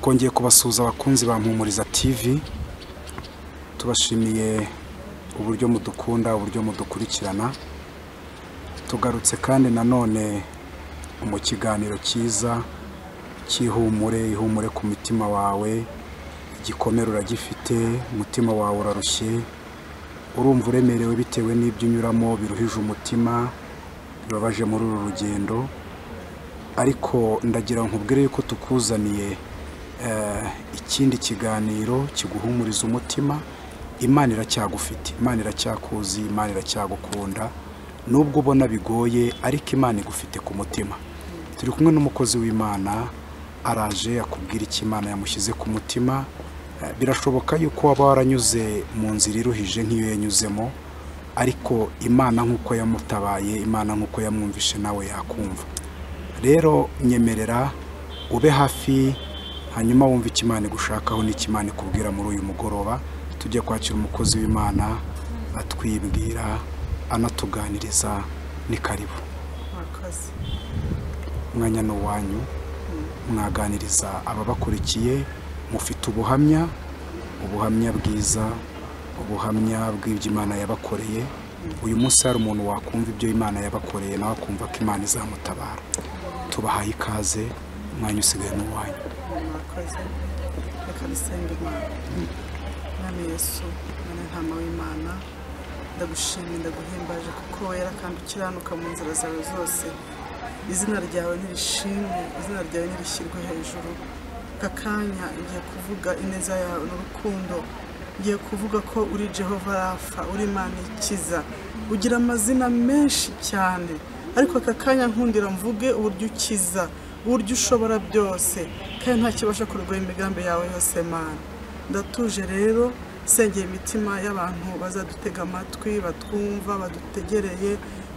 Twongeye kubasuhuza abakunzi ba Mpumuriza TV, tubashimiye uburyo mudukunda, uburyo mudukurikirana. Tugarutse kandi nanone mu kiganiro cyiza cy'ihumure, ihumure ku mutima wawe. Igikomere uragifite, umutima wawe urarushye, urumva uremerewe bitewe n'ibyo unyuramo biruhije umutima, bibabaje muri uru rugendo. Ariko ndagira ngo nkubwire yuko tukuzaniye ikindi kiganiro kiguhumuriza umutima. Imana iracyagufite, Imana iracyakuzi, Imana iracyagukunda, nubwo ubona bigoye, ariko Imana igufite ku mutima. Turi kumwe n'umukozi w'Imana, araje akubwira icyo Imana yamushyize ku mutima. Birashoboka yuko waba waranyuze mu nzira iruhije nk'iyo yanyuzemo, ariko Imana nk'uko yamutabaye, Imana nk'uko yamwumvishe, nawe yakumva. Rero nyemerera ube hafi, hanyuma wumve icyo Imana igushakaho n'icyo Imana ikubwira muri uyu mugoroba. Tujye kwakira umukozi w'Imana atwibwira, anatuganiriza. Ni karibu. Murakoze. Umwanya ni uwanyu, mwaganiriza ababakurikiye. Mufite ubuhamya, ubuhamya bwiza, ubuhamya bw'ibyo Imana yabakoreye. Uyu munsi hari umuntu wakumva ibyo Imana yabakoreye, nawe akumva ko Imana izamutabara. Tubahaye ikaze, umwanya usigaye ni uwanyu. Murakoze. Reka dusenge Imana. Mwami Yesu, Mwana Ntama w'Imana, ndagushimye, ndaguhimbaje kuko wera kandi ukiranuka mu nzira zawe zose. Izina ryawe nirishimwe, izina ryawe nirishyirwe hejuru. Aka kanya ngiye kuvuga ineza yawe n'urukundo, ngiye kuvuga ko uri Jehova Rafa, uri Imana ikiza, ugira amazina menshi cyane, ariko aka kanya nkundira mvuge uburyo ukiza, uburyo ushobora byose, kandi nta kibasha kurwanya imigambi yawe yose. Mana, ndatuje rero, sengeye imitima y'abantu bazadutega amatwi, batwumva, badutegereye.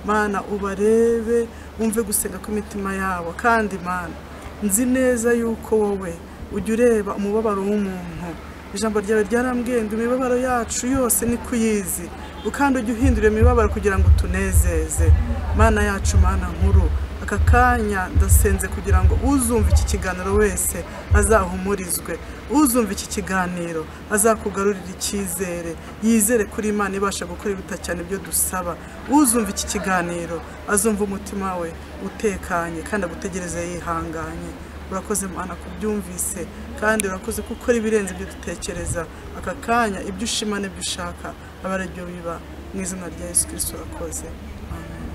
Mana, ubarebe, wumve gusenga kw'imitima yabo. Kandi Mana, nzi neza yuko wowe ujya ureba umubabaro w'umuntu. Ijambo ryawe ryarambwiye ngo imibabaro yacu yose ni kuyizi, kandi ujya uhindura imibabaro kugira ngo utunezeze. Mana yacu, Mana nkuru, aka kanya ndasenze kugira ngo uzumva iki kiganiro wese azahumurizwe, uzumva iki kiganiro azakugarurira icyizere, yizere kuri Imana ibasha gukora ibiruta cyane ibyo dusaba. Uzumva iki kiganiro azumva umutima we utekanye kandi agutegereze yihanganye. Urakoze Mana kubyumvise, kandi urakoze kuko ukora ibirenze ibyo dutekereza. Aka kanya ibyo ushima n'ibyo ushaka aba ari byo biba, mu izina rya Yesu Kristo urakoze. Amen.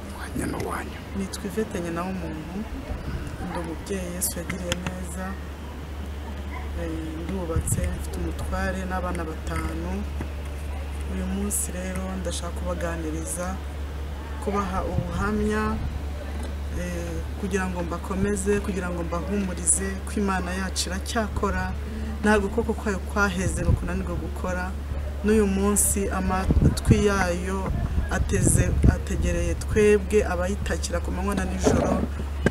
Umwanya ni uwanyu. Nitwa Yvette nyina w'umuntu, ndi umubyeyi Yesu yagiriye neza, ndubatse, mfite umutware n'abana 5. Uyu munsi rero ndashaka kubaganiriza, kubaha ubuhamya, kugira ngo mbakomeze, kugira ngo mbahumurize ko Imana yacu iracyakora, ntabwo ukuboko kwayo kwaheze ngo kunanirwe gukora. N'uyu munsi amatwi yayo ategereye twebwe abayitakira ku manywa na nijoro.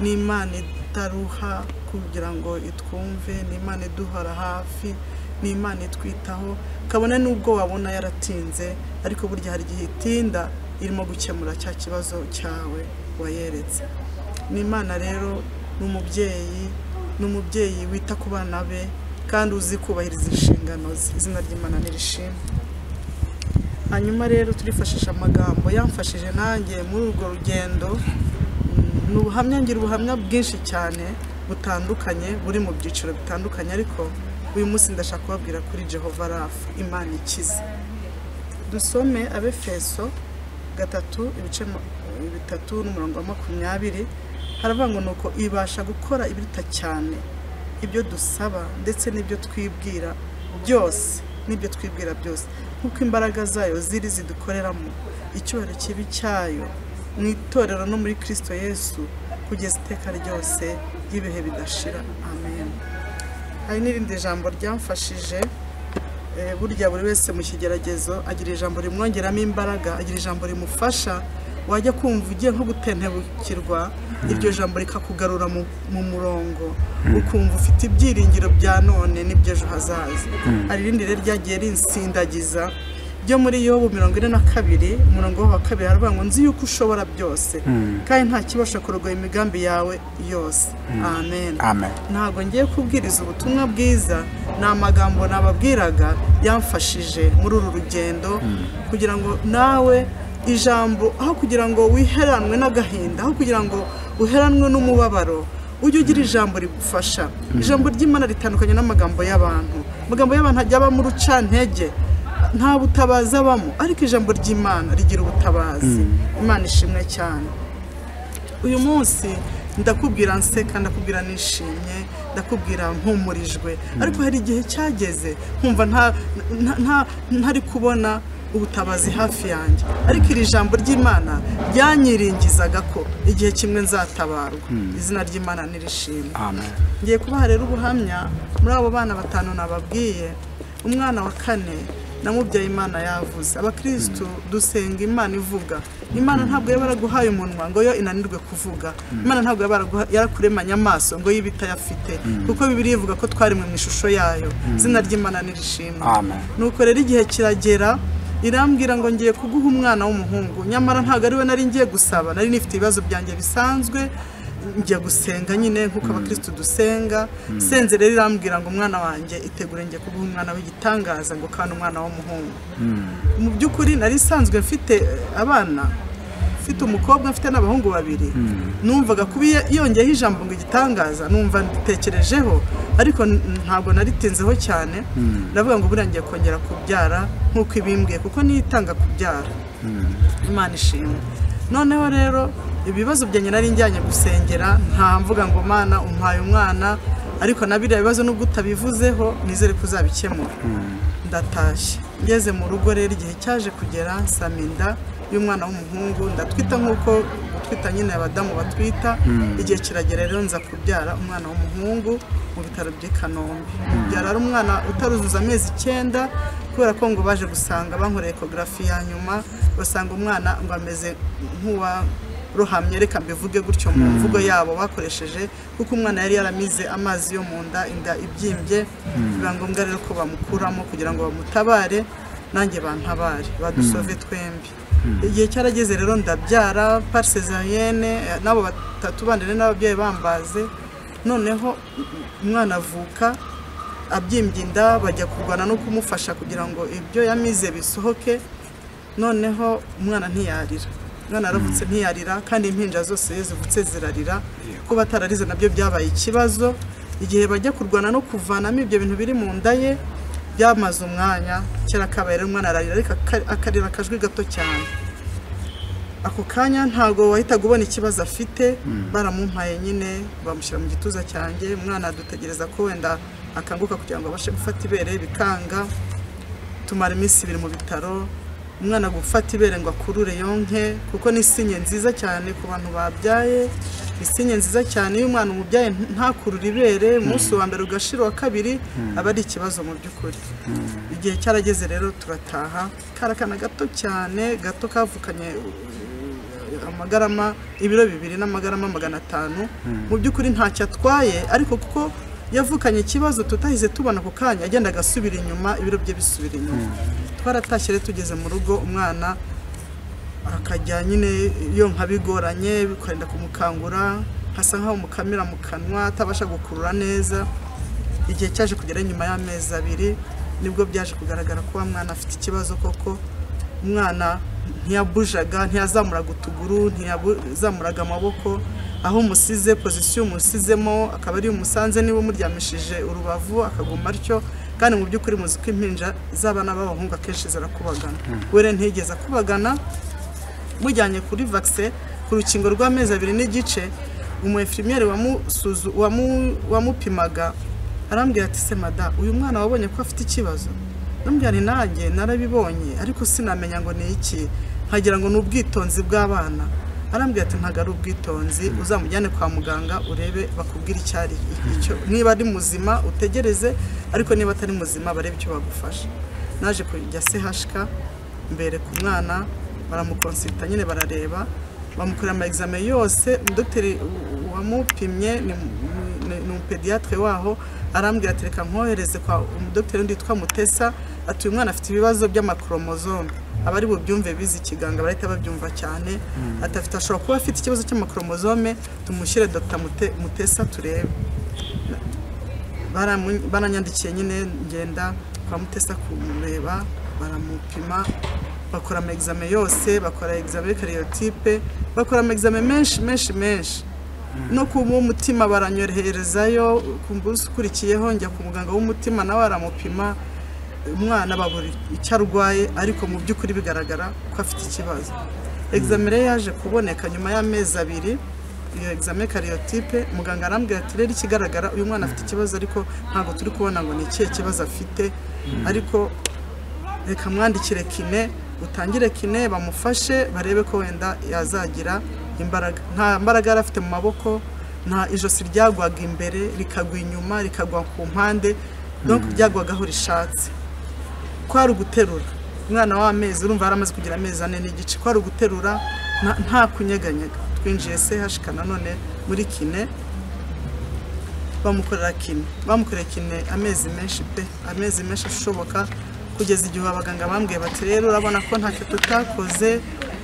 Ni Imana itaruha kugira ngo itwumve, ni Imana iduhora hafi, ni Imana itwitaho, kabone n'ubwo wabona yaratinze, ariko burya hari igihe itinda irimo gukemura cya kibazo cyawe wayeretse. Ni Imana rero, ni umubyeyi, ni umubyeyi wita ku bana be kandi uzi kubahiriza inshingano ze. Izina ry'Imana nirishimwe. Hanyuma rero turifashisha amagambo yamfashije nanjye muri urwo rugendo. Ni ubuhamya, ngira ubuhamya bwinshi cyane butandukanye, buri mu byiciro bitandukanye, ariko uyu munsi ndashaka kubabwira kuri Jehova Rafa, Imana ikiza. Dusome Abefeso 3 ibice 3 n'umurongo wa 20, haravuga ngo nuko ibasha gukora ibiruta cyane ibyo dusaba ndetse n'ibyo twibwira byose, n'ibyo twibwira byose, nk'uko imbaraga zayo ziri zidukoreramo, icyubahiro kibi cyayo mu itorero no muri Kristo Yesu kugeza iteka ryose ry'ibihe bidashira. Amen. Hari n'irindi jambo ryamfashije. Burya buri wese mu kigeragezo agira ijambo rimwongeramo imbaraga, agira ijambo rimufasha. Wajya kumva ugiye nko gutentebukirwa, iryo jambo rikakugarura mu murongo, ukumva ufite ibyiringiro bya none n'iby'ejo hazaza. Hari irindi rero ryagiye rinsindagiza, Byo muri Yobu 42 umurongo wa 2 haravuga ngo nzi yuko ushobora byose kandi nta kibasha kurogoya imigambi yawe yose. Amen. Amen. Ntabwo ngiye kubwiriza ubutumwa bwiza, ni amagambo nababwiraga yamfashije muri uru rugendo kugira ngo nawe ijambo, aho kugira ngo wiheranwe n'agahinda, aho kugira ngo uheranwe n'umubabaro, ujye ugira ijambo rigufasha. Ijambo ry'Imana ritandukanye n'amagambo y'abantu. Amagambo y'abantu ajya abamo urucantege, nta butabazi abamo, ariko ijambo ry'Imana rigira ubutabazi. Imana ishimwe cyane. Uyu munsi ndakubwira nseka, ndakubwira nishimye, ndakubwira mpumurijwe, ariko hari igihe cyageze nkumva ntari kubona ubutabazi hafi yanjye, ariko iri jambo ry'Imana ryanyiringizaga ko igihe kimwe nzatabarwa. Izina ry'Imana nirishimwe. Amen. Ngiye kubaha rero ubuhamya muri abo bana batanu nababwiye. Umwana wa kane namubyaye Imana yavuze. Abakristu dusenga Imana ivuga. Imana ntabwo yaba yaraguhaye umunwa ngo yo inanirwe kuvuga. Imana ntabwo yaba yarakuremanye amaso ngo yibe itayafite, kuko Bibiliya ivuga ko twaremwe mu ishusho yayo. Izina ry'Imana nirishimwe. Amen. Nuko rero igihe kiragera irambwira ngo ngiye kuguha umwana w'umuhungu, nyamara ntabwo ari we nari ngiye gusaba, nari nifite ibibazo byanjye bisanzwe, njya gusenga nyine nkuko abakristu dusenga. Senze rero irambwira ngo umwana wanjye itegure ngiye kuguha umwana w'igitangaza, ngo kandi umwana w'umuhungu. Mu by'ukuri nari nsanzwe mfite abana, mfite umukobwa, mfite n'abahungu babiri. Numvaga kuba yongeyeho ijambo ngo igitangaza, numva nditekerejeho, ariko ntabwo naritinzeho cyane. Ndavuga ngo buriya ngiye kongera kubyara nk'uko ibimbwiye, kuko nitanga kubyara. Imana ishimwe. Noneho rero ibibazo byanjye nari njyanye gusengera, nta mvuga ngo Mana umpaye umwana, ariko na biriya bibazo nubwo utabivuzeho nizere ko uzabikemura. Ndatashye ngeze mu rugo rero igihe cyaje kugera nsama inda y'umwana w'umuhungu, ndatwita nk'uko gutwita nyine abadamu batwita. Igihe kiragera rero nza kubyara umwana w'umuhungu mu bitaro by'i Kanombe. Byara ari umwana utaruzuza amezi 9, kubera ko ngo baje gusanga bankoreye ecography ya nyuma, basanga umwana ngo ameze nk'uwa ruhamye, reka mbivuge gutyo mu mvugo yabo bakoresheje, kuko umwana yari yaramize amazi yo mu nda, inda ibyimbye, biba ngombwa rero ko bamukuramo kugira ngo bamutabare, nanjye bantabare, badusove twembi. Igihe cyarageze rero ndabyara par césarienne, nabo batatu bandi n'ababyeyi bambaze. Noneho umwana avuka abyimbye inda, bajya kurwana no kumufasha kugira ngo ibyo yamize bisohoke. Noneho umwana ntiyarira, umwana aravutse ntiyarira, kandi impinja zose iyo zivutse zirarira. Kuba atararize nabyo byabaye ikibazo. Igihe bajya kurwana no kuvanamo ibyo bintu biri mu nda ye, byamaze umwanya. Kera kabaye rero umwana ararira, ariko akarira akajwi gato cyane. Ako kanya ntabwo wahitaga ubona ikibazo afite. Baramumpaye nyine bamushyira mu gituza cyanjye, umwana adutegereza ko wenda akanguka kugira ngo abashe gufata ibere, bikanga. Tumara iminsi 2 mu bitaro, umwana gufata ibere ngo akurure yonke, kuko ni sinye nziza cyane ku bantu babyaye, isinye nziza cyane iyo umwana umubyaye ntakurura ibere, umunsi wa mbere ugashira wa kabiri aba ari ikibazo mu by'ukuri. Igihe cyarageze rero turataha, karakana gato cyane, gato kavukanye amagarama ibiro 2 n'amagarama 500. Mu by'ukuri ntacyo atwaye, ariko kuko yavukanye ikibazo tutahise tubona ako kanya, agenda agasubira inyuma, ibiro bye bisubira inyuma. Twaratashye rero tugeze mu rugo, umwana akajya nyine yonka bigoranye, bikenda kumukangura, hasa nkaho mukamira mu kanwa, atabasha gukurura neza. Igihe cyaje kugera nyuma y'amezi 2 nibwo byaje kugaragara ko mwana afite ikibazo koko. Umwana ntiyabujaga, ntiyazamuraga utuguru, ntiyazamuraga amaboko, aho umusize position umusizemo akaba ari umusanze, niba umuryamishije urubavu akaguma atyo. Kandi mu by'ukuri muzi ko impinja z'abana b'abahungu akenshi zirakubagana. We ntigeze akubagana. Mujyanye kuri vaccine ku rukingo rw'amezi 2.5, umu infirmiere wamupimaga arambwira ati se mada, uyu mwana wabonye ko afite ikibazo? Ndambwira nti nanjye narabibonye, ariko sinamenya ngo ni iki, nkagira ngo ni ubwitonzi bw'abana. Arambwira ati ntago ari ubwitonzi, uzamujyane kwa muganga urebe bakubwira icyari icyo, niba ari muzima utegereze, ariko niba atari muzima barebe icyo bagufasha. Naje kujya CHK mbere ku mwana, baramukonsulta nyine, barareba, bamukorera ama examen yose. Dogiteri wamupimye ni Umupediatre waho arambwira ati reka nkohereze kwa umudokiteri undi witwa Mutesa, ati uyu mwana afite ibibazo by'amakromozome, abari bubyumve bize ikiganga barahita babyumva cyane, ati afite ashobora kuba afite ikibazo cy'amakromozome, tumushyire Dr. Mutesa turebe. Baranyandikiye nyine ngenda kwa Mutesa kumureba, baramupima, bakora ama examen yose, bakora examen karyotype, bakora ama examen menshi menshi menshi, no ku mutima baranyoherezayo. Ku munsi ukurikiyeho njya ku muganga w'umutima nawe aramupima, umwana babura icyo arwaye, ariko mu by'ukuri bigaragara ko afite ikibazo. Examen rero yaje kuboneka nyuma y'amezi 2, iyo examen karyotype, muganga arambwira ati rero ikigaragara uyu mwana afite ikibazo, ariko ntabwo turi kubona ngo ni ikihe kibazo afite, ariko reka mwandikire kine, utangire kine bamufashe barebe ko wenda yazagira imbaraga. Nta mbaraga yari afite mu maboko, nta ijosi ryagwaga imbere rikagwa inyuma rikagwa ku mpande, donc ryagwaga aho rishatse. Kwari uguterura umwana w'amezi, urumva yaramaze kugira amezi 4.5, kwari uguterura nta kunyeganyega. Twinjiye CHK nanone muri kine, bamukorera kine, bamukorera kine amezi menshi pe, amezi menshi ashoboka, kugeza igihe abaganga bambwiye bati rero urabona ko ntacyo tutakoze,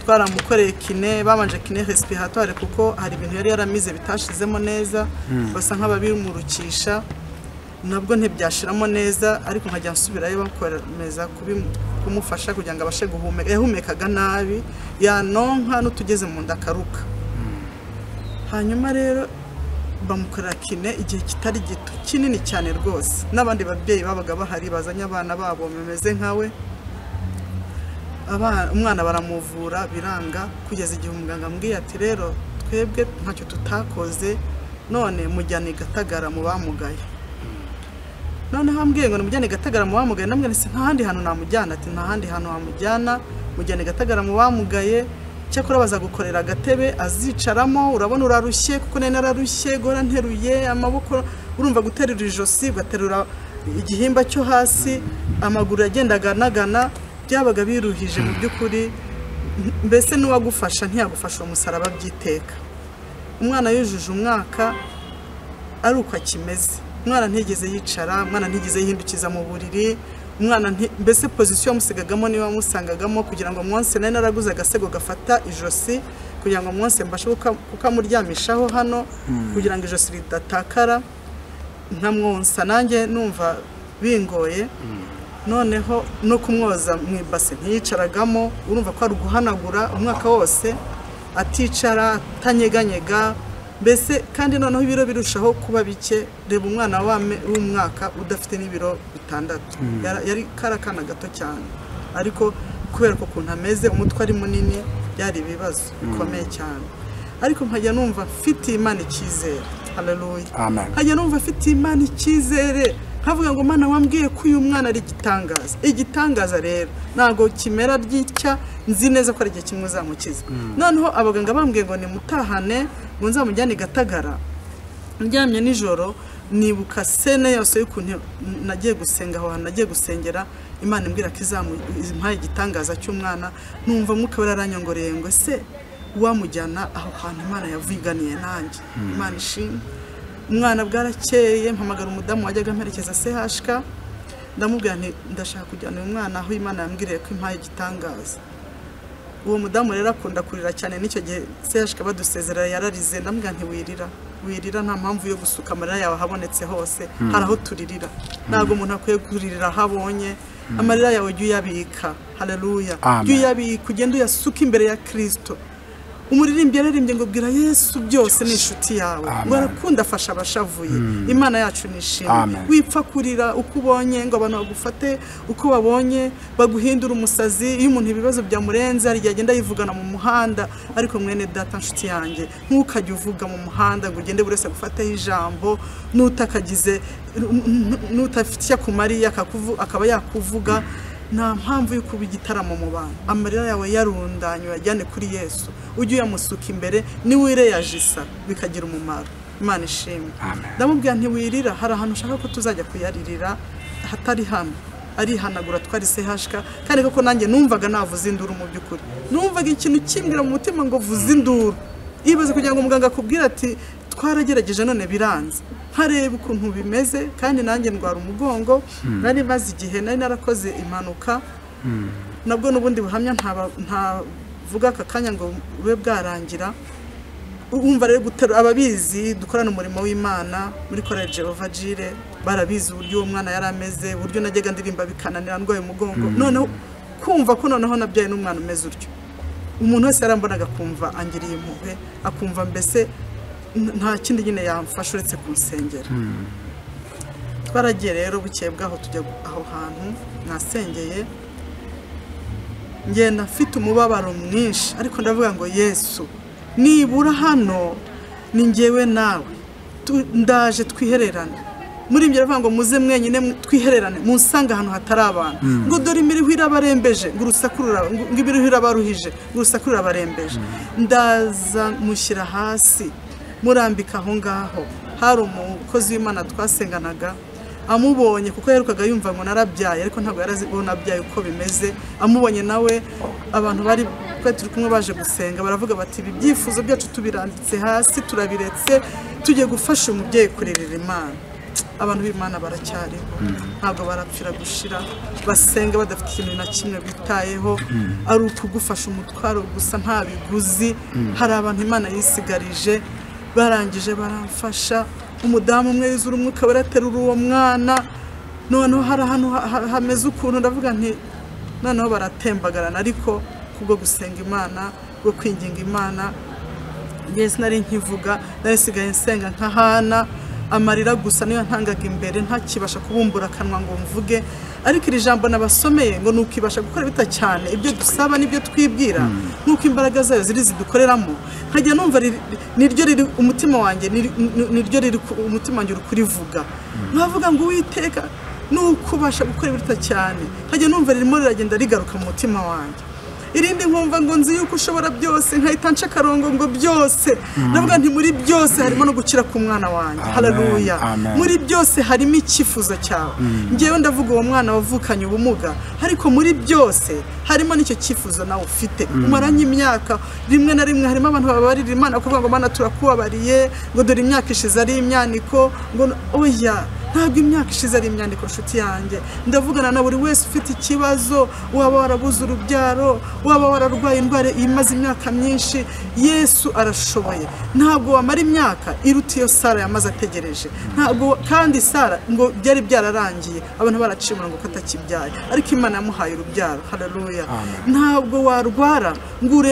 twaramukoreye kine, babanje kine respiratoire kuko hari ibintu yari yaramize bitashizemo neza, basa nk'ababimurukisha, nabwo ntibyashiramo neza, ariko nkajya nsubirayo bakomeza kumufasha kugira ngo abashe guhumeka. Yahumekaga nabi, yanonka n'utugeze mu nda akaruka. Hanyuma rero bamukorera kine igihe kitari gito kinini cyane rwose, n'abandi babyeyi babaga bahari bazanye abana babo bameze nkawe. Umwana baramuvura biranga, kugeza igihe umuganga ambwiye ati rero twebwe ntacyo tutakoze, none mujyane Gatagara mu bamugaye. Noneho ambwiye ngo nimujyane Gatagara mu bamugaye, namwe nse nta handi hantu namujyana, ati nta handi hantu wamujyana, mujyane Gatagara mu bamugaye, cyakora bazagukorera agatebe azicaramo, urabona urarushye kuko nari nararushye, gora nteruye amaboko, urumva guterura ijosi ugaterura igihimba cyo hasi, amaguru yagendaga anagana, byabaga biruhije mu by'ukuri, mbese n'uwagufasha ntiyagufasha uwo musaraba byiteka. Umwana yujuje umwaka ari uko akimeze, umwana ntigeze yicara, umwana ntigeze yihindukiza mu buriri, umwana mbese position yamusigagamo niba wamusangagamo, kugira ngo mwonse nari naraguze agasego gafata ijosi kugira ngo mwonse mbashe kukamuryamishaho hano, kugira ngo ijosi ridatakara, nkamwonsa nanjye numva bingoye. Noneho no kumwoza mu ibase ntiyicaragamo, urumva ko ari guhanagura umwaka wose aticara atanyeganyega mbese, kandi noneho ibiro birushaho kuba bike. Reba umwana w'umwaka udafite n'ibiro 6, yari karakana gato cyane, ariko kubera ko ukuntu ameze umutwe ari munini byari ibibazo bikomeye cyane. Ariko nkajya numva mfite Imana icyizere, haleluya, nkajya numva mfite Imana icyizere, nkavuga ngo Mana wambwiye ko uyu mwana ari igitangaza. Igitangaza rero ntago kimera ryitya, nzi neza ko ari igihe kimwe uzamukiza. Noneho abaganga bambwiye ngo nimutahane ngo nzamujyane Gatagara. Ndyamye nijoro nibuka sene yose y'ukuntu nagiye gusenga aho hantu nagiye gusengera, Imana imbwira ko izamuha igitangaza cy'umwana, numva Mwuka Wera aranyongoreye ngo se wamujyana aho hantu Imana yavuganiye nanjye. Imana ishimwe. Umwana bwarakeye, mpamagara umudamu wajyaga amperekeza CHK, ndamubwira nti ndashaka kujyana uyu mwana aho Imana yambwiriye ko impaye igitangaza. Uwo mudamu rero akunda kurira cyane, n'icyo gihe CHK badusezerera yararize, ndamubwira nti wirira wirira, nta mpamvu yo gusuka amarira yawe ahabonetse hose, hari aho turirira, ntabwo umuntu akwiye kuririra aho abonye, amarira yawe jya uyabika, haleluya, jya uyabika ugende uyasuke imbere ya Kristo. Umuririmbyi yaririmbye ngo bwira Yesu byose ni inshuti yawe, ngo arakunda afasha abashavuye. Imana yacu nishimwe. Wipfa kurira uko ubonye ngo abantu bagufate uko babonye baguhindura umusazi. Iyo umuntu ibibazo byamurenze hari igihe agenda yivugana mu muhanda, ariko mwene data nshuti yanjye ntukajye uvuga mu muhanda ngo ugende buri wese agufateho ijambo, n'utakagize n'utafite icyo akumariye akaba yakuvuga. Nta mpamvu yo kuba igitaramo mu bantu. Amarira yawe yarundanye uyajyane kuri Yesu, ujye uyamusuka imbere, niwireyajisa bikagira umumaro. Imana ishimwe. Ndamubwira nti wirira, hari ahantu ushaka ko tuzajya kuyaririra hatari hano. Arihanagura twari CHK, kandi koko nanjye numvaga navuze induru mu by'ukuri, numvaga ikintu kimbwira mu mutima ngo vuze induru. Ibaze kugira ngo muganga akubwire ati Twaragerageje none biranze, nkareba ukuntu bimeze, kandi nanjye ndwara umugongo, nari maze igihe nari narakoze impanuka, nabwo n'ubundi buhamya ntavuga aka kanya ngo bube bwarangira. Urumva rero guterura, ababizi dukorana umurimo w'Imana muri Korali Jehova Jire barabizi uburyo uwo mwana yari ameze, uburyo najyaga ndirimba bikananira ndwaye umugongo. Noneho kumva ko noneho nabyaye n'umwana umeze utyo, umuntu wese yarambonaga akumva angiriye impuhwe, akumva mbese nta kindi nyine yamfasha uretse kumusengera. Twaragiye rero bukeye bwaho tujya aho hantu nasengeye, ngenda mfite umubabaro mwinshi, ariko ndavuga ngo Yesu nibura hano ni njyewe nawe, ndaje twihererane. Muri ibyo aravuga ngo muze mwenyine twihererane, munsanga ahantu hatari abantu, ngo dore imiriho irabarembeje, ngo urusaku ngo imiriho irabaruhije, ngo urusaku rurabarembeje. Ndaza mushyira hasi, murambika aho ngaho. Hari umukozi w'Imana twasenganaga, amubonye kuko yaherukaga yumva ngo narabyaye, ariko ntabwo yari azi ko nabyaye uko bimeze. Amubonye nawe, abantu bari turi kumwe baje gusenga baravuga bati ibi byifuzo byacu tubirambitse hasi, turabiretse, tugiye gufasha umubyeyi kuririra Imana. Abantu b'Imana baracyariho, ntabwo barapfira gushira, basenga badafite ikintu na kimwe bitayeho, ari ukugufasha umutwaro gusa nta biguzi. Hari abantu Imana yisigarije, barangije baramfasha. Umudamu umwe yuzura umwuka weraterura uwo mwana, noneho hari ahantu hameze ukuntu ndavuga nti noneho baratembagarana, ariko kubwo gusenga Imana, bwo kwinginga Imana, njye nari nkivuga, nari nsigaye nsenga nka Hana, amarira gusa niyo ntangaga imbere, ntakibasha kubumbura akanwa ngo mvuge. Ariko iri jambo nabasomeye ngo nukibasha gukora bita cyane ibyo dusaba n'ibyo twibwira, nuko imbaraga zayo ziri zidukoreramo. Nkajya numva niryo riri umutima wanjye, niryo riri umutima wanjye uri kurivuga, nkavuga ngo Uwiteka nukubasha gukora bita cyane. Nkajya numva ririmo riragenda rigaruka mu mutima wanjye. Irindi nkumva ngo nzi yuko ushobora byose, nkahita nca akarongo ngo byose. Ndavuga nti muri byose harimo no gukira ku mwana wanjye. Haleluya. Muri byose harimo icyifuzo cyawe. Njyewe ndavuga uwo mwana wavukanye ubumuga, ariko muri byose harimo n'icyo cyifuzo nawe ufite. Umaranye imyaka, rimwe na rimwe harimo abantu bababarira Imana bakavuga ngo Mana turakubabariye, ngo dore imyaka ishize ari imyaniko, ngo oya, ntabwo imyaka ishize ari imyandiko nshuti yanjye. Ndavugana na buri wese ufite ikibazo, waba warabuze urubyaro, waba wararwaye indwara imaze imyaka myinshi, Yesu arashoboye. Ntabwo wamara imyaka iruta iyo Sara yamaze ategereje. Ntabwo kandi Sara ngo byari byararangiye, abantu baraciye umurongo ko atakibyaye, ariko Imana yamuhaye urubyaro. Haleluya. Ntabwo warwara ngo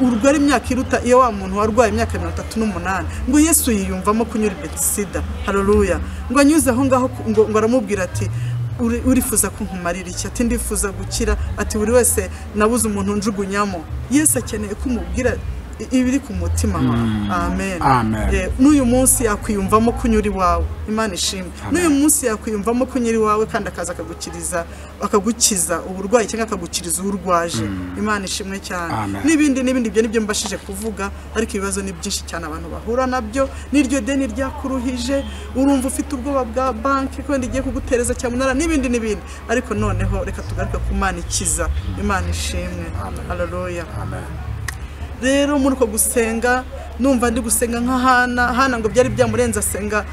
urware imyaka iruta iyo wa muntu warwaye imyaka 38, ngo Yesu yiyumvamo kunyura i Betisida. Haleluya. Ngo anyuze aho ngaho ngo aramubwira ati urifuza ko nkumarira iki? Ati ndifuza gukira. Ati buri wese nabuze umuntu njugunyamo. Yesu akeneye kumubwira ibiri ku mutima wawe. Amen. N'uyu munsi yakwiyumvamo kunyura iwawe. Imana ishimwe. N'uyu munsi yakwiyumvamo kunyura iwawe, kandi akaza akagukiriza, akagukiza uburwayi cyangwa akagukiriza urwaje. Imana ishimwe cyane. N'ibindi n'ibindi ibyo nibyo mbashije kuvuga, ariko ibibazo ni byinshi cyane abantu bahura nabyo. N'iryo deni ryakuruhije, urumva ufite ubwoba bwa banki ko igiye kugutereza cyamunara n'ibindi n'ibindi. Ariko noneho reka tugaruke ku Mana ikiza. Imana ishimwe. Haleluya. Amen. Rero muri uko gusenga numva ndi gusenga nka Hana. Hana ngo byari byamurenze, asenga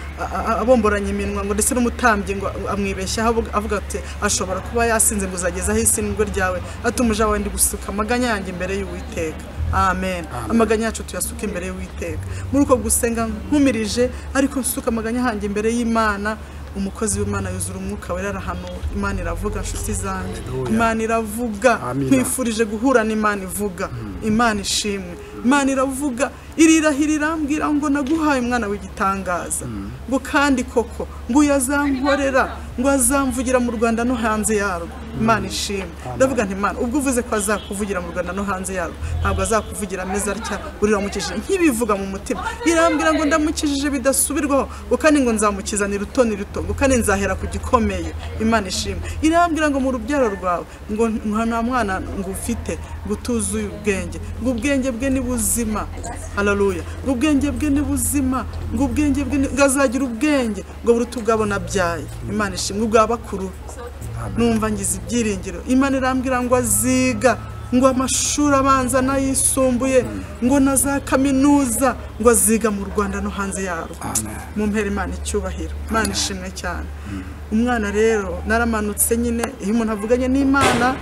abomboranye iminwa, ngo ndetse n'umutambyi ngo amwibeshyaho avuga ati ashobora kuba yasinze ngo uzageza aho isindwe ryawe, ati umuja wawe ndi gusuka amaganya yanjye imbere y'Uwiteka. Amen. Amaganya yacu tuyasuka imbere y'Uwiteka. Muri uko gusenga nkumirije, ariko nsuka amaganya yanjye imbere y'Imana, umukozi w'Imana yuzura umwuka wera arahanura. Imana iravuga nshuti zanjye. Imana iravuga. Nkwifurije guhura n'Imana ivuga. Imana ishimwe. Imana iravuga, irirahira irambwira ngo naguhaye umwana w'igitangaza, ngo kandi koko ngo yazankorera, ngo azamvugira mu Rwanda no hanze yarwo. Imana ishimwe. Ndavuga nti Imana ubwo uvuze ko azakuvugira mu Rwanda no hanze yarwo, ntabwo azakuvugira ameze atya uramukijije. Nkibivuga mu mutima, irambwira ngo ndamukijije bidasubirwaho, ngo kandi ngo nzamukizanira ruto ni ruto, ngo kandi nzahera ku gikomeye. Imana ishimwe. Irambwira ngo mu rubyaro rwawe ngo nta mwana ngo ufite ngo utuzuye ubwenge, ngo ubwenge bwe ni buzima. Haleluya. Ngo ubwenge bwe ni buzima, ngo ubwenge bwe azagira ubwenge ngo buruta ubwabo nabyaye. Imana ishimwe. Ubwa bakuru. Numva ngize ibyiringiro. Imana irambwira ngo aziga, Ngo amashuri abanza n'ayisumbuye, ngo na za kaminuza, ngo aziga mu Rwanda no hanze yarwo. Mumpere Imana icyubahiro, Imana ishimwe cyane. Umwana rero naramanutse nyine, iyo umuntu avuganye n'Imana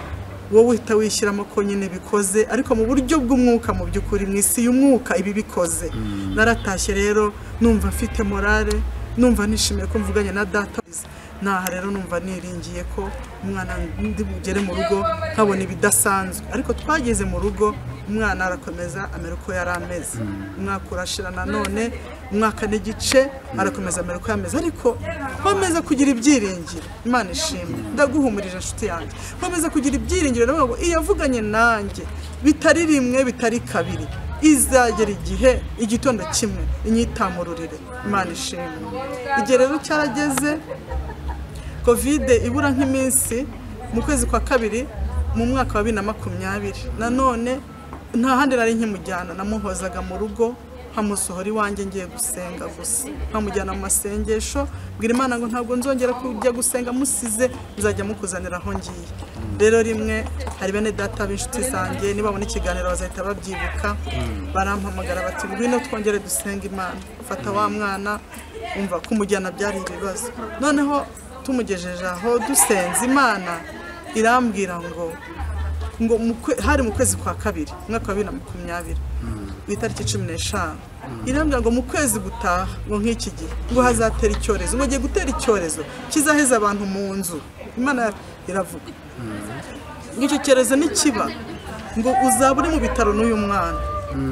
wowe uhita wishyiramo ko nyine bikoze, ariko mu buryo bw'umwuka, mu by'ukuri mu isi y'umwuka ibi bikoze. Naratashye rero numva mfite morale, numva nishimiye ko mvuganye na data. Naha rero numva niringiye ko umwana ndi bugere mu rugo nkabona ibidasanzwe. Ariko twageze mu rugo umwana arakomeza amera uko yari ameze. Umwaka urashira nanone, umwaka n'igice arakomeza amera uko yameze, ariko nkomeza kugira ibyiringiro. Imana ishimwe, ndaguhumurije inshuti yanjye, nkomeza kugira ibyiringiro. Ndavuga ngo iyo avuganye nanjye bitari rimwe bitari kabiri, izagera igihe igitondo kimwe inyitamururire. Imana ishimwe. Igihe rero cyarageze, Covid ibura nk'iminsi mu kwezi kwa kabiri mu mwaka wa 2020, nanone nta handi nari nkimujyana, namuhozaga mu rugo, nkamusohora iwanjye ngiye gusenga gusa, nkamujyana mu masengesho, mbwira Imana ngo ntabwo nzongera kujya gusenga musize, nzajya mukuzanira aho ngiye. Rero rimwe hari bene data b'inshuti zanjye, nibabona ikiganiro bazahita babyibuka, barampamagara bati ngwino twongere dusenga Imana. Fata wa mwana, umva kumujyana byari ibibazo. Noneho tumugejeje aho dusenze Imana irambwira ngo hari mu kwezi kwa kabiri umwaka wa 2020 itariki 15, irambwira ngo mu kwezi gutaha ngo nk'iki gihe ngo hazatera icyorezo, ngo giye gutera icyorezo kizaheza abantu mu nzu. Imana iravuga ngo icyo cyorezo nikiba ngo uzaba uri mu bitaro n'uyu mwana,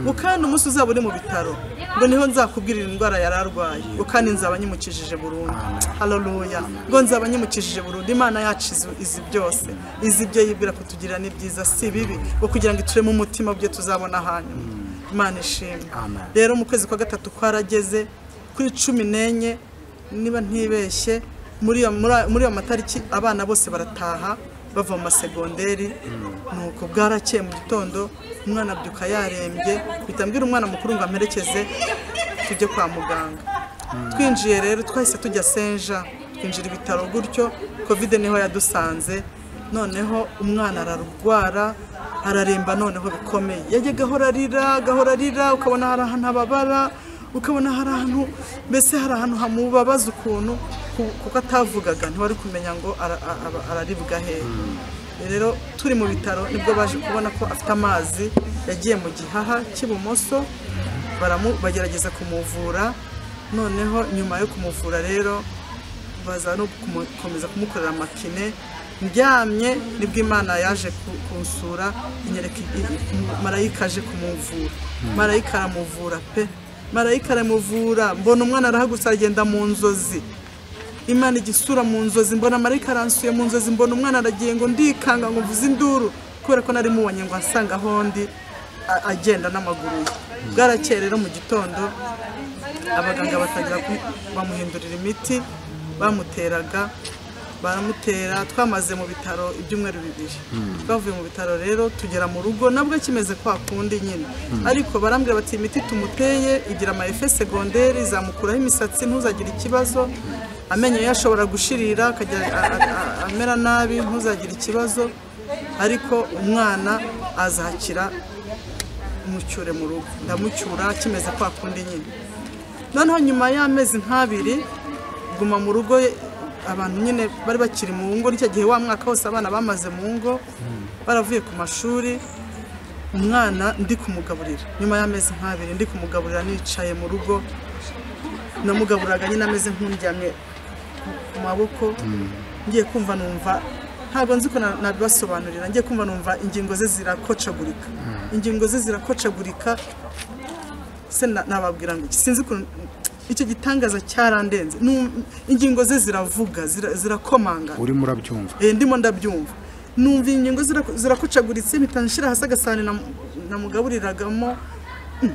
ngo kandi umunsi uzaba uri mu bitaro ngo niho nzakubwirira indwara yararwaye, ngo kandi nzaba nyimukijije burundu. Haleluya, ngo nzaba nyimukijije burundu. Imana yacu izi byose, izi ibyo yibwira kutugira ni byiza si bibi, ngo kugira ngo ituremo umutima byo tuzabona hanyuma. Imana ishimwe. Rero mu kwezi kwa gatatu kwarageze kuri 14 niba ntibeshye, muri iyo matariki abana bose barataha bava mu masegonderi. Nuko bwarakeye mu gitondo umwana abyuka yarembye, bitambwira umwana mukuru ngo amperekeze tujye kwa muganga. Twinjiye rero twahise tujya Senja, twinjira ibitaro gutyo, Covid niho yadusanze. Noneho umwana ararwara araremba noneho bikomeye, yajyaga ahora arira, ukabona hari ahantu ababara, ukabona hari ahantu mbese hari ahantu hamubabaza ukuntu, kuko atavugaga ntiwari kumenya ngo araribwa hehe. Rero turi mu bitaro nibwo baje kubona ko afite amazi yagiye mu gihaha cy'ibumoso, bagerageza kumuvura. Noneho nyuma yo kumuvura rero baza no gukomeza kumukorera amakine. Ndyamye nibwo Imana yaje kunsura, inyereka marayika aje kumuvura. Marayika aramuvura pe, marayika aramuvura. Mbona umwana arahagurutse aragenda mu nzozi, Imana igisura mu nzozi, mbona marayika aransuye mu nzozi, mbona umwana aragiye ngo ndikanga ngo mvuze induru, kubera ko nari mubonye ngo ansanga aho ndi agenda n'amaguru ye. Bwarakeye rero mu gitondo abaganga batangira bamuhindurira imiti bamuteraga, baramutera. Twamaze mu bitaro ibyumweru bibiri. Twavuye mu bitaro rero tugera mu rugo nabwo kimeze kwa kundi nyine, ariko barambwira bati imiti tumuteye igira ama effet secondaire, izamukuraho imisatsi ntuzagira ikibazo, amenyo ye ashobora gushirira akajya amera nabi, ntuzagira ikibazo, ariko umwana azakira mucyure mu rugo. Ndamucyura kimeze kwa kundi nyine. Noneho nyuma y'amezi nk'abiri guma mu rugo, abantu nyine bari bakiri mu ngo, nicyo gihe wa mwaka wose abana bamaze mu ngo baravuye ku mashuri. Umwana ndi kumugaburira nyuma y'amezi nk'abiri, ndi kumugaburira nicaye mu rugo, namugaburaga nyine ameze nk'undyamye ku maboko. Ngiye kumva numva ntabwo nzi ko nabibasobanurira, ngiye kumva numva ingingo ze zirakocagurika, ingingo ze zirakocagurika. Se nababwira ngo sinzi ko icyo gitangaza cyarandenze. Ingingo ze ziravuga, zirakomanga. Urimo urabyumva? Ndimo ndabyumva. Numva ingingo zirakocaguritse, mpita nshira hasi agasahani namugaburiragamo,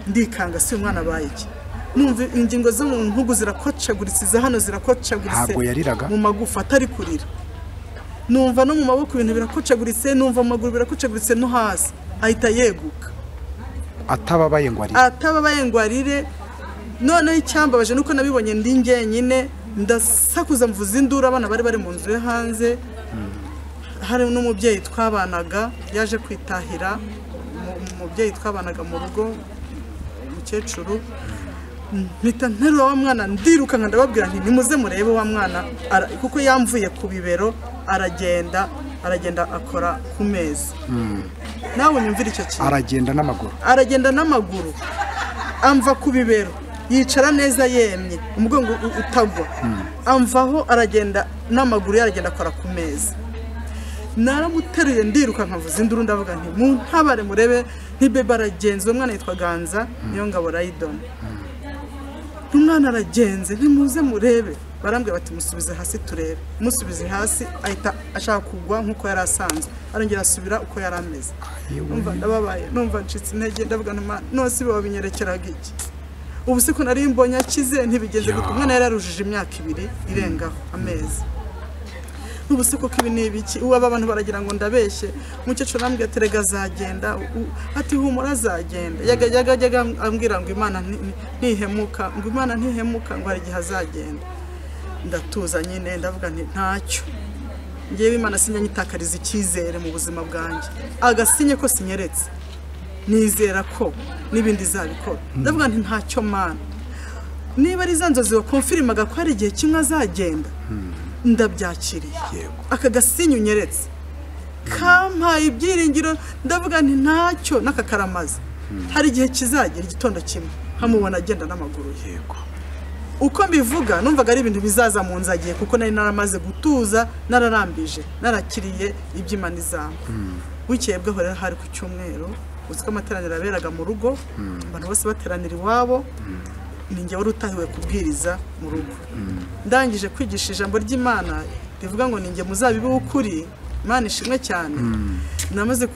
ndikanga si umwana abaye iki. Numva ingingo zo mu ntugu zirakocaguritse, za hano zirakocaguritse. Ntabwo yariraga? Mu magufa atari kurira. Numva no mu maboko ibintu birakocaguritse, numva mu maguru birakocaguritse no hasi. Ahita yeguka. Atababaye ngo arire. Atababaye ngo arire. Noneho icyambabaje nuko nabibonye ndi njyenyine, ndasakuza mvuza induru, abana bari bari mu nzu yo hanze. Hari n'umubyeyi twabanaga yaje kwitahira, umubyeyi twabanaga mu rugo, umukecuru. Mpita nterura wa mwana ndirukanka, ndababwira nti nimuze murebe wa mwana, kuko yamvuye ku bibero aragenda akora ku meza. Nawe unyumvira icyo kintu. Aragenda n'amaguru. Aragenda n'amaguru, amva ku bibero, yicara neza yemye, umugongo utagwa. Amvaho aragenda n'amaguru, yaragenda akora ku meza. Naramuteruye ndiruka nkavuza induru, ndavuga nti muntabare murebe nti bebe aragenze. Uwo mwana yitwa Ganza niyo ngabo Raidon. Umwana aragenze, ntimuze murebe. Barambwira bati musubize hasi turebe. Musubize hasi ahita ashaka kugwa nkuko yari asanzwe, arongera asubira uko yari ameze. Numva ndababaye, numva ncitse intege, ndavuga nti none se babinyerekeraga iki? Ubu se ko nari mbonye akize ntibigenze gutyo. Umwana yari yarujije imyaka 2 irengaho amezi. Ubu se koko ibi ni ibiki? Ubu aba bantu baragira ngo ndabeshye. Umukecuru arambwira ati rega azagenda, ati humura azagenda. Yajyaga ambwira ngo Imana ntihemuka, ngo Imana ntihemuka, ngo hari igihe azagenda. Ndatuza nyine, ndavuga nti ntacyo, ngewe Imana sinjya nyitakariza icyizere mu buzima bwanjye. Agasinye ko sinyeretse, nizera ko n'ibindi izabikora. Ndavuga nti ntacyo Mana, niba ari za nzozi wakonfirimaga ko hari igihe kimwe azagenda, ndabyakiriye. Aka gasinye unyeretse kampaye ibyiringiro, ndavuga nti ntacyo n'aka karamaze. Hari igihe kizagera igitondo kimwe nkamubona agenda n'amaguru ye. Uko mbivuga numvaga ari ibintu bizaza mu nzagiye, kuko nari naramaze gutuza, nararambije, narakiriye iby'Imana izampa. Bukeye bwaho rero hari ku cyumweru, uzi ko amateraniro aberaga mu rugo, abantu bose bateranira iwabo, ni njye wari utahiwe kubwiriza mu rugo. Ndangije kwigisha ijambo ry'Imana rivuga ngo ni njye muzabibu w'ukuri, Imana ishimwe cyane. Namaze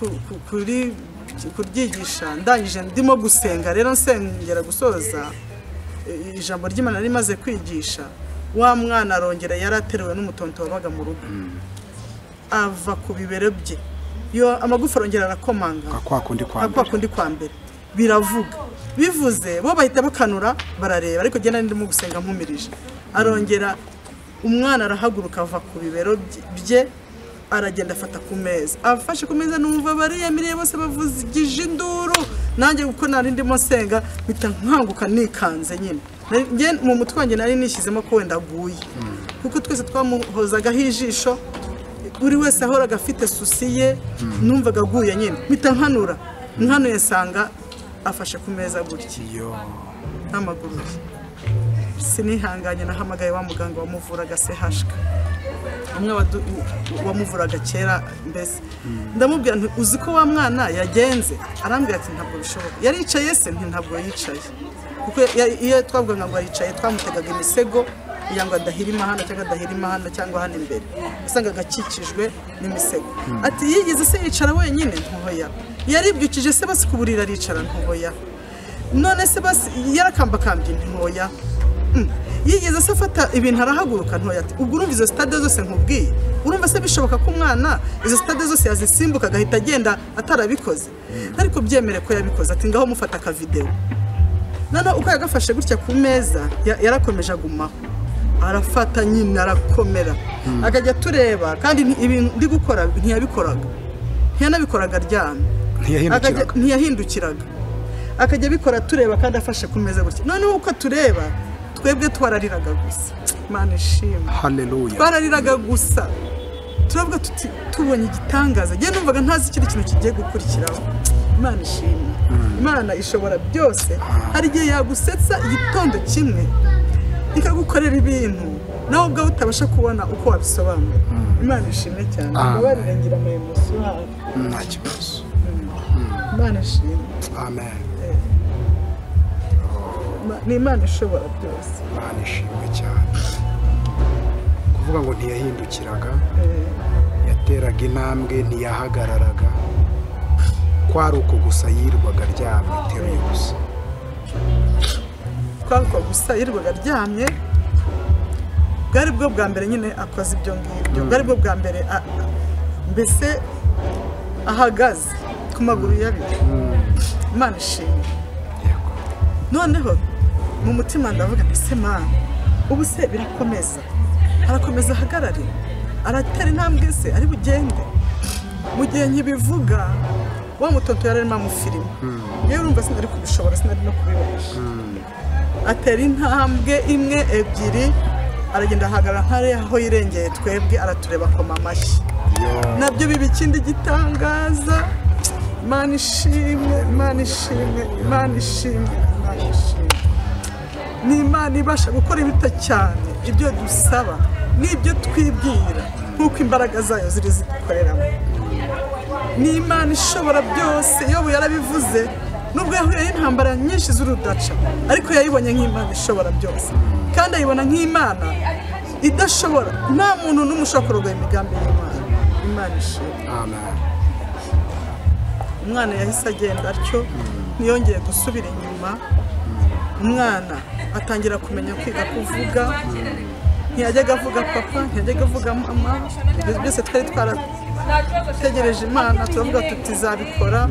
kuryigisha, ndangije ndimo gusenga rero, nsengera gusoza ijambo ry'Imana nari maze kwigisha, wa mwana arongera yarateruwe n'umutonto wabaga mu rugo, ava ku bibero bye, yo amagufa arongera arakomanga kwa kundi kwa mbere, biravuga. Bivuze bo bahita bakanura barareba, ariko njye nari ndimo gusenga mpumirije. Arongera umwana arahaguruka ava ku bibero bye, aragenda afata ku meza. Afashe ku meza numva bariyamiriye bose bavugije induru, nanjye kuko nari ndimo nsenga mpita nkanguka nikanze nyine. Njye mu mutwe wanjye nari nishyizemo ko wenda aguye, kuko twese twamuhozagaho ijisho, buri wese ahoraga afite susi ye, numvaga aguye nyine. Mpita nkanura, nkanuye nsanga afashe ku meza gutya n'amaguru ye. Sinihanganye, nahamagaye wa muganga wamuvuraga sehashika, umwe wamuvuraga kera mbese. Ndamubwira nti uzi ko wa mwana yagenze? Arambwira ati ntabwo bishoboka. Yaricaye se? Nti ntabwo yicaye, kuko iyo twavugaga ngo aricaye twamutegaga imisego kugira ngo adahirima hano cyangwa adahirima hano cyangwa hano imbere, wasangaga akikijwe n'imisego. Ati yigeze se yicara wenyine? Ntoya. Yaribyukije se basi ku buriri aricara? Ntoya. None se basi yarakambakambye? Ntoya. Yigeze se afata ibintu arahaguruka? Ntoya. Ati ubwo urumva izo stade zose nkubwiye, urumva se bishoboka ko umwana izo stade zose yazisimbuka agahita agenda atarabikoze? Ariko byemere ko yabikoze. Ati ngaho mufata aka video. Noneho uko yagafashe gutya ku meza, yarakomeje agumaho, arafata nyine arakomera, akajya tureba. Kandi ibintu ndi gukora ntiyabikoraga, ntiyanabikoraga aryamye, ntiyahindukiraga, akajya abikora tureba kandi afashe ku meza gutya. Noneho uko tureba twebwe twarariraga gusa. Imana ishimwe, haleluya. Twarariraga gusa, turavuga tuti tubonye igitangaza. Njye numvaga ntazi ikindi kintu kigiye gukurikiraho. Imana ishimwe, Imana ishobora byose. Hari igihe yagusetsa igitondo kimwe ikagukorera ibintu nawe ubwawe utabasha kubona uko wabisobanura. Imana ishimwe cyane. Mbabarire ngira ama emotion hafi. Nta kibazo. Imana ishimwe. Amen. Ni Imana ishobora byose. Imana ishimwe cyane. Kuvuga ngo ntiyahindukiraga, yateraga intambwe, ntiyahagararaga, kwari uko gusa yirirwaga aryamye iteruye gusa. Kwari uko gusa yirirwaga aryamye. Bwari bwo bwa mbere nyine akoze ibyo ngibyo, bwari bwo bwa mbere mbese ahagaze ku maguru y'abiri. Imana ishimwe. Noneho mu mutima ndavuga nti se Mana, ubu se birakomeza, arakomeza ahagarare, aratera intambwe se ari bugende? Mu gihe nkibivuga wa mutonto yari arimo amufilima, yewe urumva sinari kubishobora, sinari no kubibasha. Atera intambwe imwe ebyiri, aragenda ahagarara nk'ari aho yirengeye twebwe, aratureba akoma amashyi. Nabyo biba ikindi gitangaza. Imana ishimwe, Imana ishimwe, Imana ishimwe, Imana ishimwe. Ni Imana ibasha gukora ibiruta cyane ibyo dusaba n'ibyo twibwira, nk'uko imbaraga zayo ziri zidukoreramo. Ni Imana ishobora byose. Yobu yarabivuze, nubwo yahuye n'intambara nyinshi z'urudaca, ariko yayibonye nk'Imana ishobora byose, kandi ayibona nk'Imana idashobora. Nta muntu n'umwe ushobora kurogoya imigambi y'Imana. Imana ishimwe. Amen. Umwana yahise agenda atyo, ntiyongeye gusubira inyuma. Umwana atangira kumenya kwiga kuvuga, ntiyajyaga avuga papa, ntiyajyaga avuga mama. Ibyo byose twari twarategereje Imana, turavuga tuti izabikora,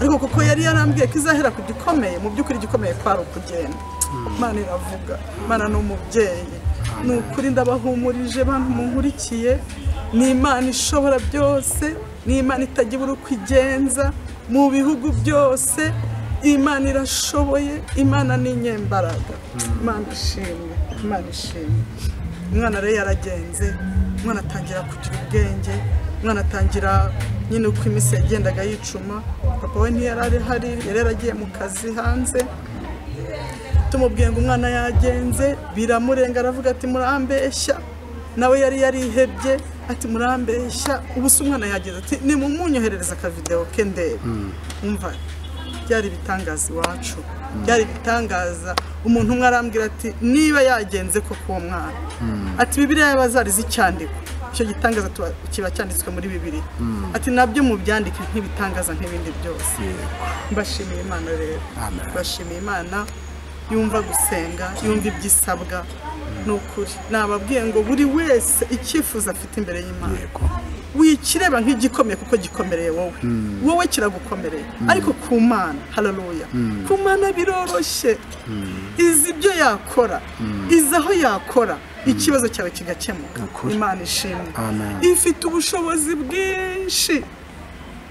ariko kuko yari yarambwiye ko izahera ku gikomeye, mu by'ukuri igikomeye kwari ukugenda. Imana iravuga, Imana ni umubyeyi. Ni ukuri ndabahumurije bantu munkurikiye, ni Imana ishobora byose, ni Imana itajya ibura uko igenza mu bihugu byose. Imana irashoboye, Imana ni inyembaraga. Imana ishimwe, Imana ishimwe. Umwana rero yaragenze, umwana atangira kugira ubwenge, umwana atangira nyine uko iminsi yagendaga yicuma. Papa we ntiyari ahari, yari yaragiye mu kazi hanze. Tumubwiye ngo umwana yagenze, biramurenga, aravuga ati murambeshya. Nawe yari yarihebye, ati murambeshya, ubu se umwana yageze, ati nimumunyoherereza akavideo ke ndebe. Umva, byari ibitangaza iwacu, byari ibitangaza. Umuntu umwe arambwira ati niba yagenze koko uwo mwana, ati Bibiliya y'abazarize icyandiko, icyo gitangaza kiba cyanditswe muri Bibiliya, ati nabyo mubyandike nk'ibitangaza nk'ibindi byose. Mbashimiye Imana rero, mbashimiye Imana yumva gusenga, yumva ibyisabwa. Ni ukuri nababwiye ngo buri wese icyifuzo afite imbere y'Imana wikireba nk'igikomeye, kuko gikomereye wowe, wowe kiragukomereye, ariko ku Mana, haleluya, ku Mana biroroshye. Izi ibyo yakora, izi aho yakora, ikibazo cyawe kigakemuka. Imana ishimwe, ifite ubushobozi bwinshi.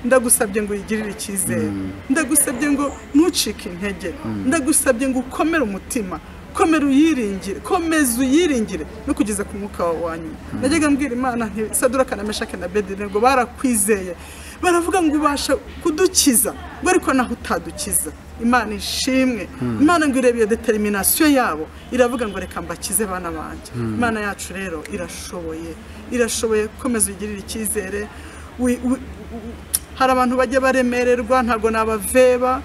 Ndagusabye ngo uyigirire icyizere, ndagusabye ngo ntucike intege, ndagusabye ngo ukomere umutima, komera uyiringire, komeza uyiringire no kugeza ku mwuka wawe wa nyuma. Najyaga mbwira Imana nti Saduraka na Meshaki na Abedinego barakwizeye, baravuga ngo ubasha kudukiza, ngo ariko naho utadukiza. Imana ishimwe. Imana ngo irebe iyo determination yabo, iravuga ngo reka mbakize bana banjye. Imana yacu rero irashoboye, irashoboye. Komeza uyigirire icyizere. Hari abantu bajya baremererwa, ntabwo nabaveba,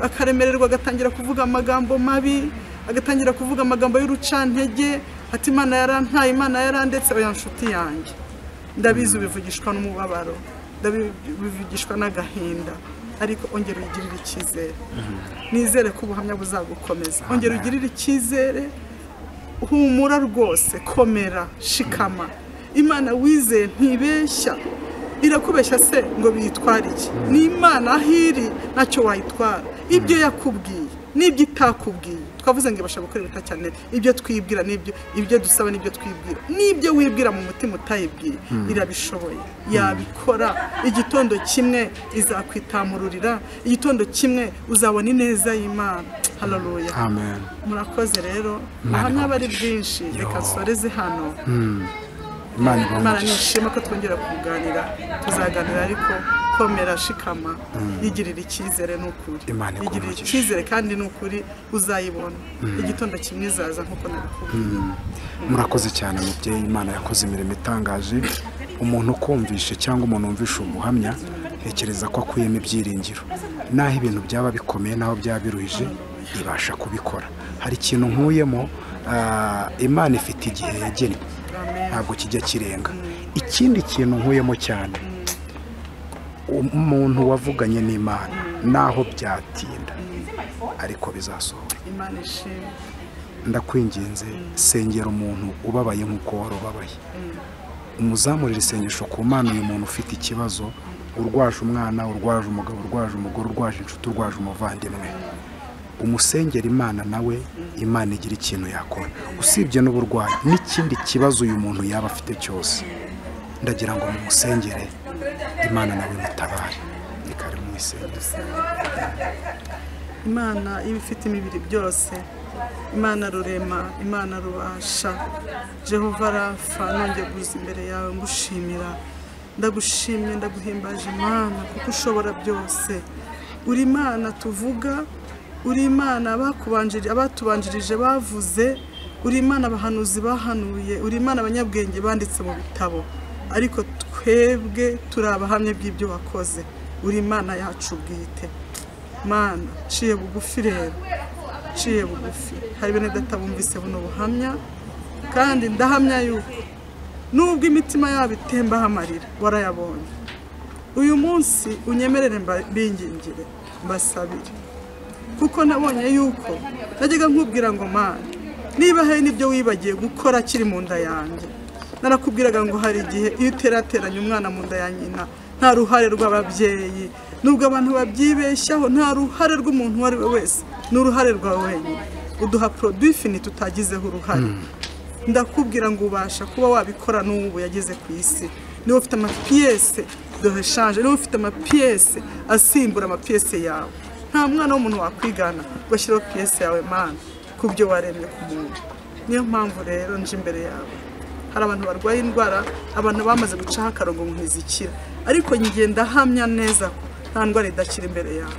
akaremererwa agatangira kuvuga amagambo mabi, agatangira kuvuga amagambo y'urucantege, ati Imana yarantaye, Imana yarandetse. Oya nshuti yanjye, ndabizi ubivugishwa n'umubabaro, ndabivugishwa n'agahinda, ariko ongera uyigirire icyizere. Nizere ko ubuhamya buzagukomeza. Ongera ugirire icyizere, humura rwose, komera, shikama. Imana wizeye ntibeshya. Irakubeshya se ngo biyitware iki? Ni Imana aho iri ntacyo wayitwara. Ibyo yakubwiye n'ibyo itakubwiye, twavuze ngo ibasha gukora ibiruta cyane ibyo twibwira, n'ibyo ibyo dusaba, n'ibyo twibwira, n'ibyo wibwira mu mutima utayibwiye, irabishoboye, yabikora. Igitondo kimwe izakwitamururira, igitondo kimwe uzabona ineza y'Imana. Haleluya, amen. Murakoze rero, ubuhamya bari bwinshi, reka nsoreze hano. Imana nishima ko twongera kuganira, tuzaganira, ariko komera, shikama, yigirira icyizere n'ukuri, yigirira icyizere kandi n'ukuri uzayibona. Igitondo kimwe izaza nk'uko nabikubwiye. Murakoze cyane mubyeyi. Imana yakoze imirimo itangaje. Umuntu ukumvishe cyangwa umuntu wumvishe ubuhamya, ntekereza ko akuyemo ibyiringiro. Naho ibintu byaba bikomeye, naho byaba biruhije, ibasha kubikora. Hari ikintu nkuyemo, Imana ifite igihe yagennye, ntabwo kijya kirenga. Ikindi kintu nkuyemo cyane, umuntu wavuganye n'Imana naho byatinda ariko bizasohora. Imana ishimwe. Ndakwinginze, sengera umuntu ubabaye nk'uko wari ubabaye, umuzamurire isengesho ku Mana. Uyu muntu ufite ikibazo, urwaje umwana, urwaje umugabo, urwaje umugore, urwaje inshuti, urwaje umuvandimwe, umusengera Imana, nawe Imana igira ikintu yakora. Usibye n'uburwayi n'ikindi kibazo uyu muntu yaba afite cyose, ndagira ngo mumusengere Imana nawe mutabare. Ni karibu mu isengesho. Imana iba ifite imibiri byose, Imana rurema, Imana rubasha, Jehova Rafa, nongeye kuza imbere yawe ngushimira. Ndagushimye, ndaguhimbaje Imana kuko ushobora byose. Uri Imana tuvuga, uri Imana abatubanjirije bavuze, uri Imana abahanuzi bahanuye, uri Imana abanyabwenge banditse mu bitabo, ariko twebwe turi abahamya bw'ibyo wakoze. Uri Imana yacu bwite. Mana, ciye bugufi rero, ciye bugufi. Hari bene data bumvise buno buhamya, kandi ndahamya yuko nubwo imitima yabo itembaho amarira warayabonye. Uyu munsi unyemerere mbingingire mbasabire, kuko nabonye yuko najyaga nkubwira ngo Mana, niba hari n'ibyo wibagiye gukora kiri mu nda yanjye, narakubwiraga ngo hari igihe iyo uterateranya umwana mu nda ya nyina nta ruhare rw'ababyeyi, nubwo abantu babyibeshyaho, nta ruhare rw'umuntu uwo ari we wese, ni uruhare rwawe wenyine. Uduha produit fini tutagizeho uruhare. Ndakubwira ngo ubasha kuba wabikora n'ubu yageze ku isi. Niba ufite amapiyese de rechange, niba ufite amapiyese asimbura amapiyese yawe, nta mwana w'umuntu wakwigana ngo ashyireho piyese yawe Mana ku byo waremye ku muntu. Niyo mpamvu rero nje imbere yawe. Hari abantu barwaye indwara, abantu bamaze gucaho akarongo ngo ntizikira, ariko ngenda hamya neza ko nta ndwara idakira imbere yawe,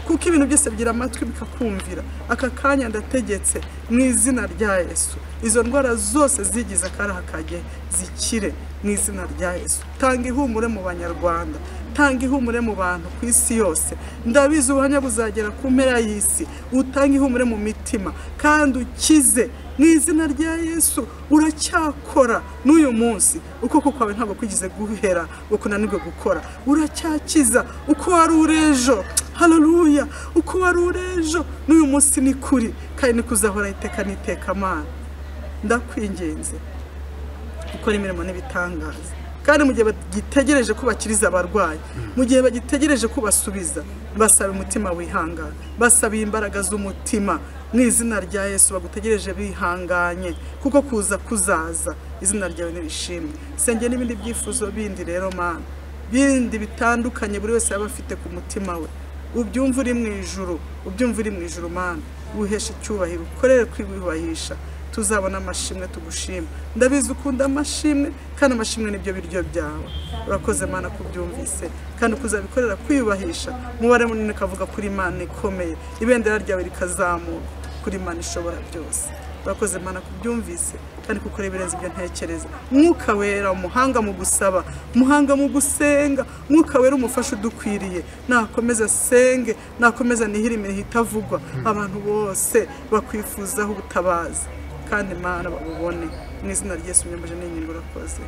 kuko ibintu byose bigira amatwi bikakumvira. Aka kanya ndategetse mu izina rya Yesu, izo ndwara zose zigize akaraha kage zikire mu izina rya Yesu. Tanga ihumure mu Banyarwanda, tanga ihumure mu bantu ku isi yose. Ndabizi ubuhamya buzagera ku mpera y'isi. Utange ihumure mu mitima kandi ukize mu izina rya Yesu. Uracyakora n'uyu munsi, ukuboko kwawe ntabwo kwigize guhera ngo kunanirwe gukora. Uracyakiza uko wari uri ejo. Haleluya! Uko wari uri ejo n'uyu munsi ni kuri, kandi ni kuzahora iteka n'iteka. Mana, ndakwinginze gukora imirimo n'ibitangaza, kandi mu gihe bagitegereje ko bakiriza abarwayi, mu gihe bagitegereje ko basubiza, basaba umutima wihangana, basaba imbaraga z'umutima mu izina rya Yesu. Bagutegereje bihanganye, kuko kuza kuzaza, izina ryawe nirishimwe. Senge n'ibindi byifuzo bindi rero Mana, bindi bitandukanye buri wese yaba afite ku mutima we, ubyumva uri mu ijuru, ubyumva uri mu ijuru Mana, uheshe icyubahiro, ukorere kwiyubahisha, tuzabona amashimwe tugushima. Ndabizi ukunda amashimwe, kandi amashimwe nibyo biryo byawe. Urakoze Mana kubyumvise, kandi kuzabikorera kwiyubahisha. Umubare munini kavuga kuri Imana ikomeye, ibendera ryawe rikazamuka kuri Imana ishobora byose. Urakoze Mana kubyumvise, kandi kuko ibirenze ibyo ntekereza. Mwuka wera, umuhanga mu gusaba, umuhanga mu gusenga, Mwuka wera umufasha udukwiriye, nakomeza senge, nakomeza nihire imihigo itavugwa, abantu bose bakwifuzaho ubutabazi, kandi Mana babubone mu izina rya Yesu. Nyambaje n'ingingo. Urakoze.